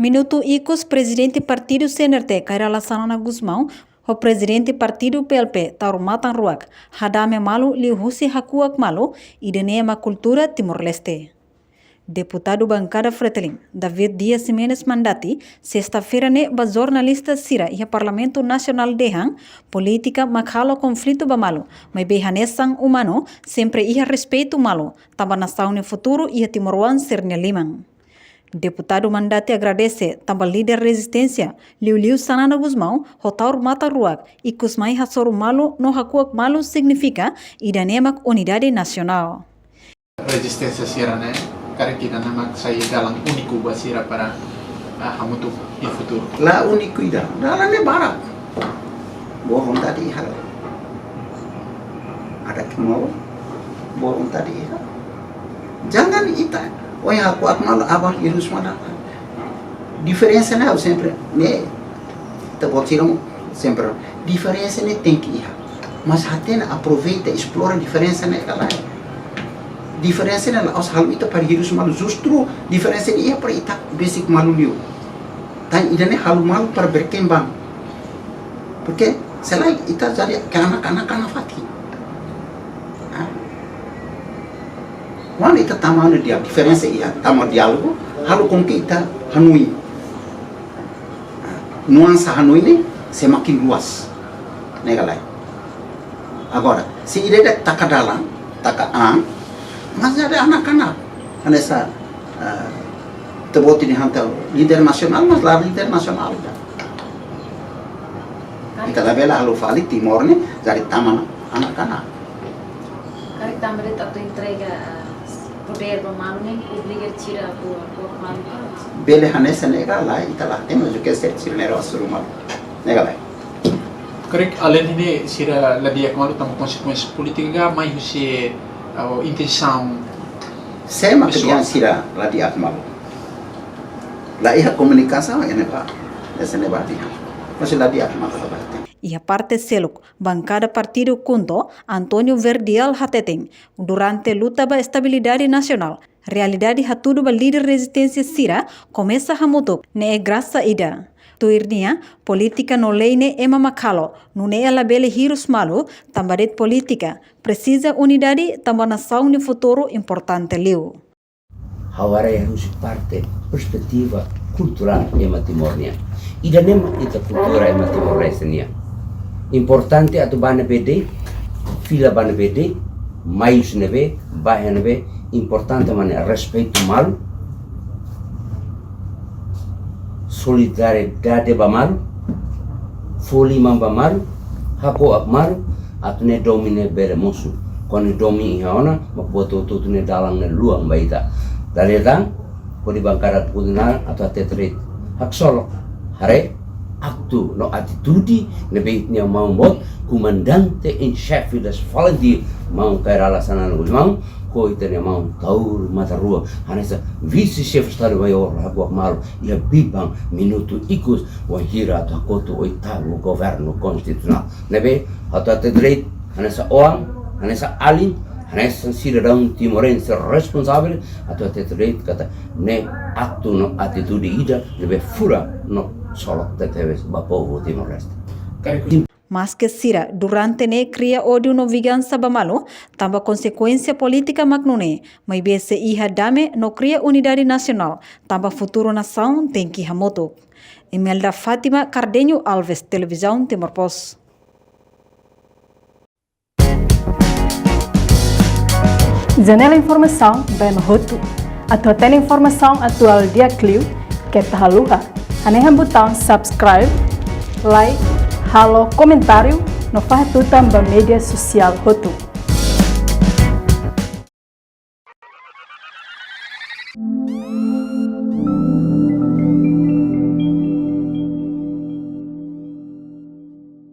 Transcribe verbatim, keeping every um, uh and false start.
Minutu ikus, Prezidente Partidu C N R T, Kay Rala Xanana Gusmão, ho Prezidente Partidu P L P, Taur Matan Ruak, hadame malu liuhusi hakuak malu, ida-ne'e mak kultura Timor-Leste. Deputadu bankada Fretilin, David Dias Ximenes Mandati, sesta-feira ne'e ba jornalista sira iha Parlamentu Nasionál dehan, polítika mak halo konflitu ba malu, maibé hanesan umanu, sempre iha respeitu malu, tanba nasaun nia futuru iha timoroan sira-nia liman. Deputadu Mandati agradese tanba líder rezisténsia, liuliu Xanana Gusmão, ho Taur Matan Ruak, ikus mai hasoru malu no hakuak malu, signifika ida-ne'e mak unidade nasionál. Rezisténsia sira-ne'e, karik ida-ne'e mak sai dalan úniku ba sira para, ah, hamutuk iha futuru. La úniku ida, dalan ne'e barak. Boa vontade iha. Ada kemau, boa vontade iha. Jangan ita, oh ya, hakuak malu, abang ilus mana. Diferensa ne'e sempre, ne'e, ita-boot sira sempre. Diferensa ne'e tenke iha. Mas hatene, aproveita, esplora diferensa ne'e ka lae. Diferensa ne'e la'ós halo ita para hirus malu, justru diferensa ne'e iha para ita besik malu liu. Tan ida-ne'e halo malu para berkembang. Porque selain ita jadi kanak-kanak, kanak fatin. Ah. Kuandu ita tama ona diálogu, diferensa iha, tama diálogu, halo com que ita hanoin. Ah. Nuansa hanoin ne'e semakin luas. Ne'e ka lae. Agora, se ida-idak taka dalan, taka an, mas jadi anak-anak. Hanesan, eh, ita-boot nia han tau líder nasionál, mas la líder nasionál ida. Ita labele halo fali Timor ne'e jadi taman anak-anak. Karik tanba de'it atu entrega, eh, podér ba malu ne'e, obriga sira atu, atu malu ka? Bele hanesan ne'e ka lae, ita la hatene, mas o que se sira ne'e hasoru malu. Ne'e ka lae. Karik alende ne'e sira la di'ak malu tanba konsekuénsia polítika ka mai husi, ah, intensaun? Sé mak dehan sira la di'ak malu? La iha komunikasaun iha ne'ebá. Hanesan ne'ebá dehan. Mas la di'ak malu la bate. Iha parte seluk, bankada partidu KHUNTO, António Verdial hateten, durante luta ba estabilidade nasionál, realidade hatudu ba líder rezisténsia sira komesa hamutuk, ne'e grasa ida. Tuir nia, polítika no lei ne'e ema mak halo, nune'e labele hirus malu, tanba de'it polítika, presiza unidade, tanba nasaun nia futuru importante liu. Ha'u haree husi parte perspetiva kulturál ema Timor nian. Ida-ne'e mak ita kultura ema Timor-Leste nian. Importante atu bá ne'ebé de'it, fila bá ne'ebé de'it, mai husi ne'ebé, bá iha ne'ebé, importante mak ne'e respeitu malu, solidariedade ba malu, fó liman ba malu, hako'ak malu, atu nune'e domin ne'e bele mosu. Kuandu domin iha ona, mak buat hotu-hotu ne'e dalan ne'e luan ba ita. Dala ida tan, hodi bankada KHUNTO nia naran atu hatete de'it. Haksolok, haree, aktu no atitude ne'ebé ita-nia maun boot, komandante en xefe das FALINTIL, maun Kay Rala Xanana Gusmão, ho ita-nia maun Taur Matan Ruak, hanesan vise-xefe Estadu Maiór hakuak malu, iha biban minutu ikus, wainhira atu hakotu oitavu governu konstitusionál. Ne'ebé, atu hatete de'it, hanesan oan, hanesan alin, hanesan sidadaun timorense responsavel, atu hatete de'it katak ne'e aktu no atitude ida ne'ebé furak no ksolok tebetebes ba povu Timor-Leste. Maske sira durante ne'e kria ódiu no vingansa ba malu, tanba konsekuénsia polítika mak nune'e, maibé sei iha dame no kria unidade nasionál, tanba futuru nasaun tenke hamutuk. Imelda Fátima, Cardenho Alves, Televizaun Timor Post. Janela informasaun ba ema hotu. Atu hatene informasaun atuál di'ak liu, keta haluha hanehan butaun subscribe, like, halo komentáriu, no fahe tutan ba média sosiál hotu.